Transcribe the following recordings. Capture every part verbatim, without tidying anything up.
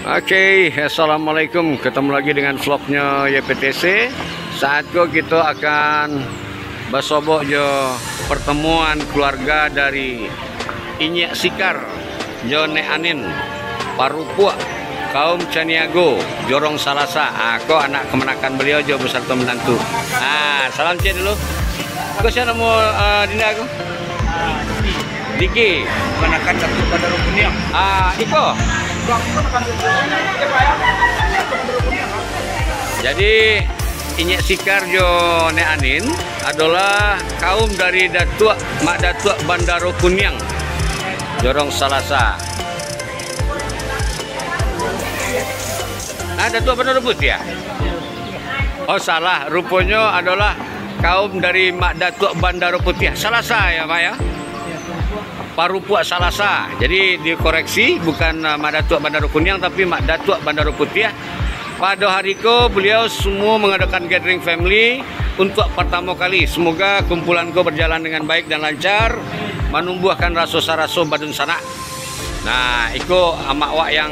Oke, assalamualaikum. Ketemu lagi dengan vlognya Y P T C. Saat ko kita akan basobok jo pertemuan keluarga dari Inyiak Sikar jo Nek Anin, parupuak kaum Caniago, Jorong Salasa. Ah, ko anak kamanakan beliau jo beserta menantu. Ah, salam ciek dulu. Ko sia namo, ah, dinda ko? Diki. Kamanakan satu Bandaro Kuniang. Ah, iko. Jadi, Inyiak Sikar jo Nek Anin adolah kaum dari Datuak, Mak Datuak Bandaro Kuniang, Jorong Salasa. Ah, Datuak Bandaro Putiah? Oh, salah. Ruponyo adolah kaum dari Mak Datuak Bandaro Putiah. Salasa ya, Mak ya? Parupuak Salasa. Jadi, dikoreksi, bukan, ah, Mak Datuak Bandaro Kuniang, tapi Mak Datuak Bandaro Putiah. Pada hari ko, beliau semua mengadakan gathering family untuk pertama kali. Semoga kumpulan ko berjalan dengan baik dan lancar, manumbuahkan raso-saraso badunsanak. Nah, iko amak wak yang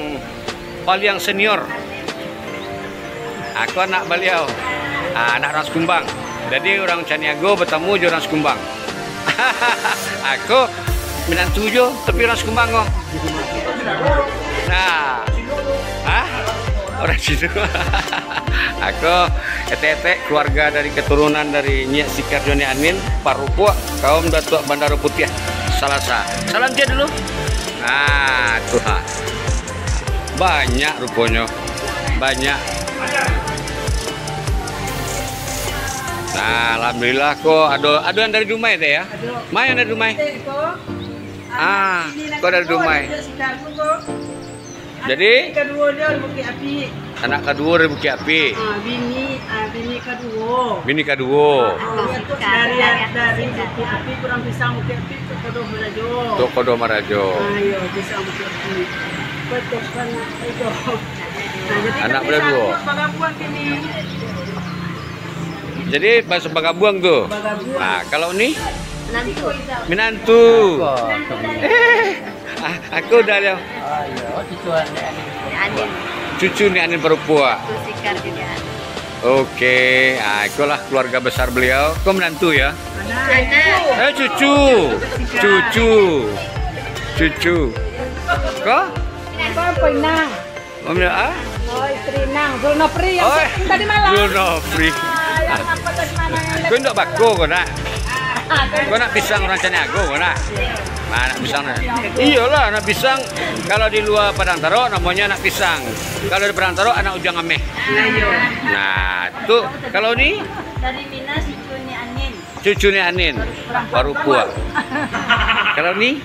paling senior. Aku anak baliau. Ah, anak urang Sikumbang. Jadi, urang Caniago batamu jo urang Sikumbang. Aku minantu jo, tapi urang Sikumbang ko. Nah. Hah? Urang situ. Aku etek-etek keluarga dari keturunan dari Nyiak Sikar jo Nyiak Anin, parupuak kaum Datuak Bandaro Putiah, Salasa. Salam ciek dulu. Nah, tu ha. Banyak ruponyo. Banyak. Nah, alhamdulillah ko ado, ado yang dari Dumai teh ya? Ado. Mai yang dari Dumai? Teh ko. Ah, ko dari Dumai. Anak sikar tu ko. Jadi? Anak kaduo dia di Bukik Api. Anak kaduo dari Bukik Api. Ah, bini, ah, bini kaduo. Bini kaduo. Ah, dari, dari Bukik Api, kurang pisang Bukik Api, tu Kodoh Marajo. Tu Kodoh Marajo. Ah, iyo, pisang Bukik Api. Betul kan, itu. Nah, jadi anak kami berdua. Satu bagabuang kini. Jadi, pas bagabuang tu. Bagabuang. Nah, kalau ni? Minantu. Minantu. Apa? Eh, ah, aku dah lihat. Oh, iyo, cucu Nek Anin. Nek Anin. Cucu Nek Anin parupuak. Cucu Sikar juga. Oke, ah, itulah keluarga besar beliau. Kau minantu ya? Anak. Eh, cucu. Cucu. Cucu. Kau? Apa, apa, Inang? Om ya, ah? Oh, istri Nang, Zulnofri yang Oh, syuting tadi malam. Zulnofri. Ah, yang apa tadi malam yang Kau ndak bako kau nak? Ah, kau Kau nak pisang orang Caniago kau nak? Nah, nak pisang nak. Iyalah, nak pisang. Kalau di luar Padang Tarok namanya nak pisang. Kalau di Padang Tarok anak ujang ameh. Ayo. Nah, tu kalau ni Dari Mina cucu Nek Anin. Cucu Nek Anin, parupuak. Kalau ni?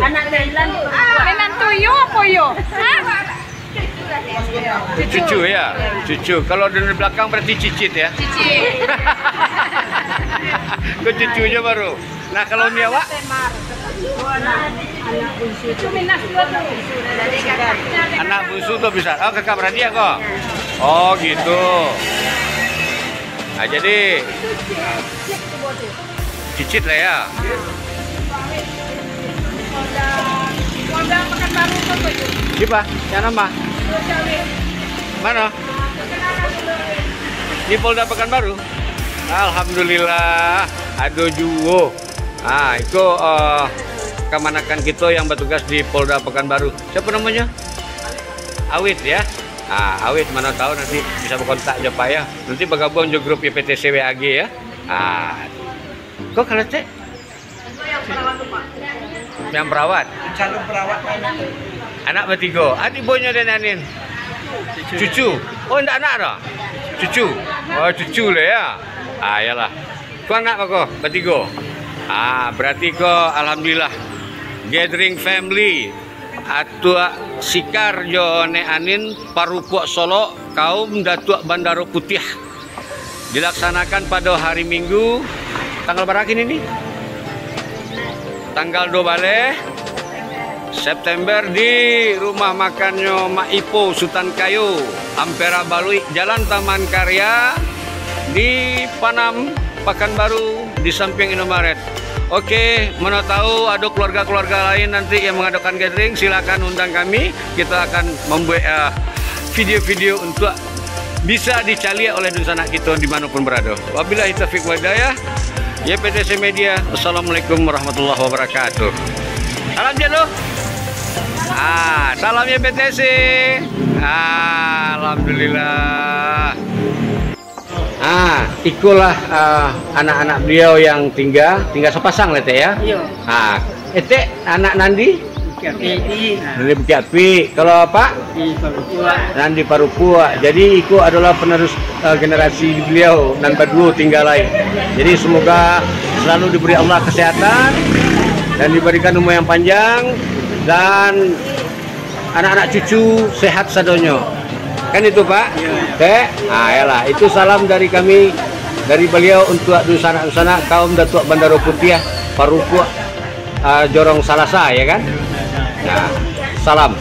Anak Thailand. Minantu yo apo yo? Hah? Cucu ya? Cucu. Kalau dari belakang berarti cicit ya? Cicit. Kau cucu je baru. Nah, kalau ni awak? Cucu Minas dua tu. Anak bungsu tu bisa. Oh, kakak beradik kau? Oh, gitu. Nah, jadi cicit lah ya. Polda Pekanbaru tu, Pak. Siapa? Yang nama? Mana? Di Polda Pekanbaru? Alhamdulillah, ado juo. Ah, iko, eh, kamanakan kito yang batugas di Polda Pekanbaru. Siapa namanya? Awit, ya? Ah, Awit, mana tahu nanti bisa berkontak jo Pak, ya. Nanti bergabung jo grup Y P T C W A G, ya. Ah, kok kalau cek? Yang perawat? Calon perawat. Anak batigo. Adik boynya dan Anin? Cucu. Oh, ndak anak dah? Cucu. Oh, cucu lah ya. Ah, iyalah. Ko anak ko, batigo. Ah, berarti ko alhamdulillah. Gathering family. Atuak Sikar jo Nek Anin, parupuak Solok, kaum Datuak Bandaro Putiah. Dilaksanakan pada hari Minggu, tanggal bara kini ni? Tanggal dua baleh September di rumah makannyo Mak Ipo Sutan Kayo, Ampera Baluik, Jalan Taman Karya, di Panam, Pakanbaru, di samping Indomaret. Oke, mana tahu ada keluarga-keluarga lain nanti yang mengadakan gathering, silakan undang kami. Kita akan membuat, eh, video-video untuk bisa dicaliak oleh dunsanak kita dimanapun berada. Wabillahi taufiq wal hidayah. Y P T C Media. Assalamualaikum warahmatullahi wabarakatuh. Salam je lu. Ah, salam Y P T C. Ah, alhamdulillah. Ah, ikolah, ah, anak-anak beliau yang tinggal, tinggal sapasang lah, Tek, ya? Iyo. Ah, Etek anak nandi? Bukit Api. Nandi Bukit Api. Kalau Apak? Di Parupuak. Nandi Parupuak. Jadi, iko adalah penerus, eh, generasi beliau nan baduo tinggal lai. Jadi, semoga selalu diberi Allah kesehatan dan diberikan umur yang panjang dan anak-anak cucu sehat sadonyo. Kan itu, Pak? Iya. Tek? Ah, yalah. Itu salam dari kami, dari beliau untuk dunsanak-dunsanak kaum Datuak Bandaro Putiah, Parupuak, ah, Jorong Salasa, ya kan? Nah, salam.